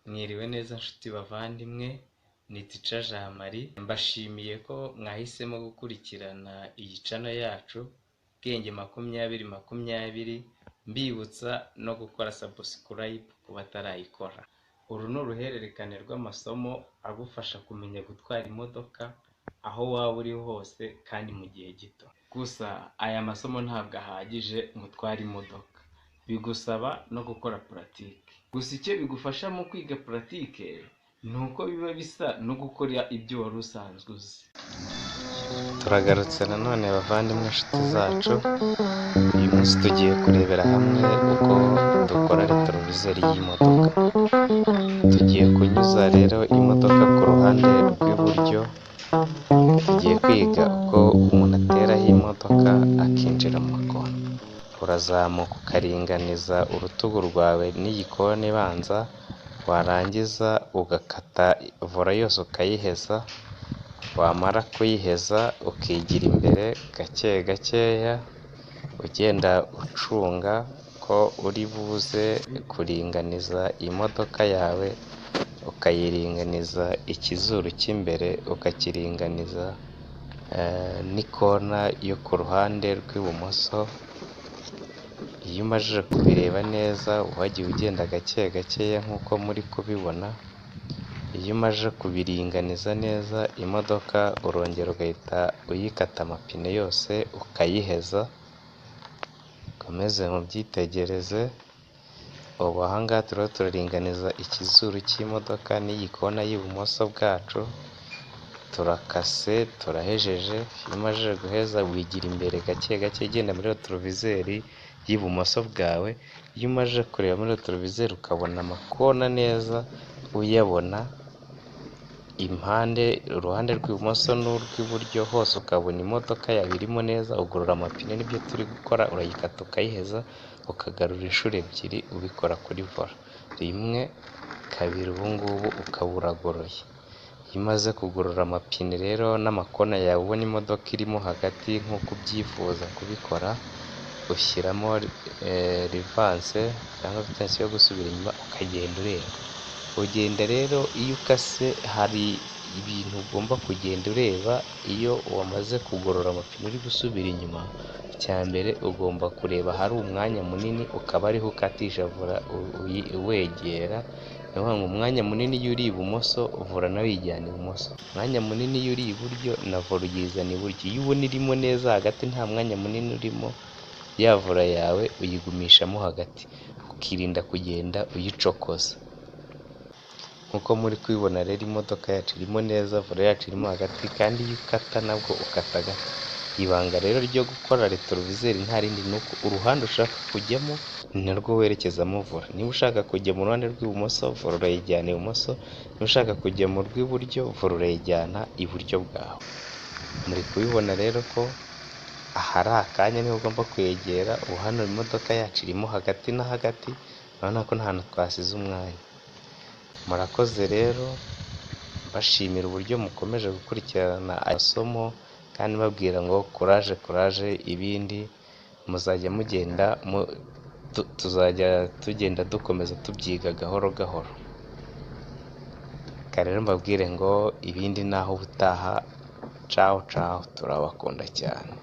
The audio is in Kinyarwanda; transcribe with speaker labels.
Speaker 1: Mwiriwe neza nshuti bavandimwe, ni Teacher Jean Marie, mbashimiye ko mwahisemo gukurikirana iyi channel yacu Bwenge 2020, mbibutsa no gukora subscribe ku batarayikora. Uru ni uruhererekane rw'amasomo agufasha kumenya gutwara imodoka aho waba uri hose kandi mu gihe gito. Gusa aya masomo ntabwo ahagije ngo utware imodoka, bigusaba no gukora pratique. Gusa icyo bigufasha mu kwiga pratique ni uko biba bisa no gukora ibyo wari usanzwe uzi. Turagarutse nanone bavandimwe inshuti zacu, uyu munsi tugiye kurebera hamwe uko dukora rétroviseur y'imodoka. Tugiye kunyuza rero imodoka ku ruhande rw'iburyo, tugiye kwiga uko umuntu ateraho imodoka akinjira mu makona. Urazamuka ukaringaniza urutugu rwawe n'iyi kona ibanza, warangiza ugakata volant yose ukayiheza, wamara kuyiheza ukigira imbere gake gakeya, ugenda ucunga ko uri buze kuringaniza imodoka yawe, ukayiringaniza ikizuru cy'imbere, ukakiringaniza n'ikona yo ku ruhande rw'ibumoso. Iyo umajije kubireba neza wagiye ugenda gake gakeya nk'uko muri kubibona, iyo umaze kubiringaniza neza imodoka urongera ugahita uyikata amapine yose ukayiheza. Mukomeze mubyitegereze, ubu aha ngaha turiho turaringaniza ikizuru cy'imodoka n'iyi kona y'ibumoso bwacu, turakase turahejeje. Iyo umajije guheza wigira imbere gake gake ugenda muri rétroviseur y'ibumoso bwawe, iyo umajije kureba muri rétroviseur ukabona amakona neza uyabona, impande uruhande rw'ibumoso n'urw'iburyo hose ukabona imodoka yawe irimo neza, ugorora amapine nibyo turi gukora, urayikata ukayiheza, ukagarura inshuro ebyiri ubikora kuri volant, rimwe, kabiri, ubu ngubu ukaba uragoroye. Iyo umaze kugorora amapine rero n'amakona yawe ubona imodoka irimo hagati nk'uko ubyifuza kubikora, ushyiramo reverse cyangwa vitesse yo gusubira inyuma ukagenda ureba. Ugenda rero iyo ukase hari ibintu ugomba kugenda ureba, iyo wamaze kugorora amapine uri gusubira inyuma, icya mbere ugomba kureba ahari umwanya munini ukaba ariho ukatisha volant wegera, ni ukuvuga ngo umwanya munini iyo uri ibumoso volant nawe uyijyana ibumoso, umwanya munini iyo uri iburyo na volant uyizana iburyo. Iyo ubona irimo neza hagati nta mwanya munini urimo, ya volant yawe uyigumishamo hagati, ukirinda kugenda uyicokoza. Nk'uko muri kubibona rero imodoka yacu irimo neza, volant yacu irimo hagati, kandi iyo ukata nabwo ukata gato. Ibanga rero ryo gukora rétroviseur nta rindi ni uko uruhande ushaka kujyamo ni narwo werekezamo volant. Niba ushaka kujya mu ruhande rw'ibumoso volant urayijyana ibumoso, niba ushaka kujya mu rw'iburyo volant urayijyana iburyo bwawe. Muri kubibona rero ko ahari akanya niho ugomba kwegera, ubu hano imodoka yacu irimo hagati na hagati, urabona ko nta hantu twasize umwanya. Murakoze rero, mbashimira uburyo mukomeje gukurikirana amasomo kandi mbabwira ngo courage courage, ibindi muzajya mugenda tuzajya tugenda dukomeza tubyiga gahoro gahoro. Reka rero mbabwire ngo ibindi naho ubutaha, cawu cawu, turabakunda cyane.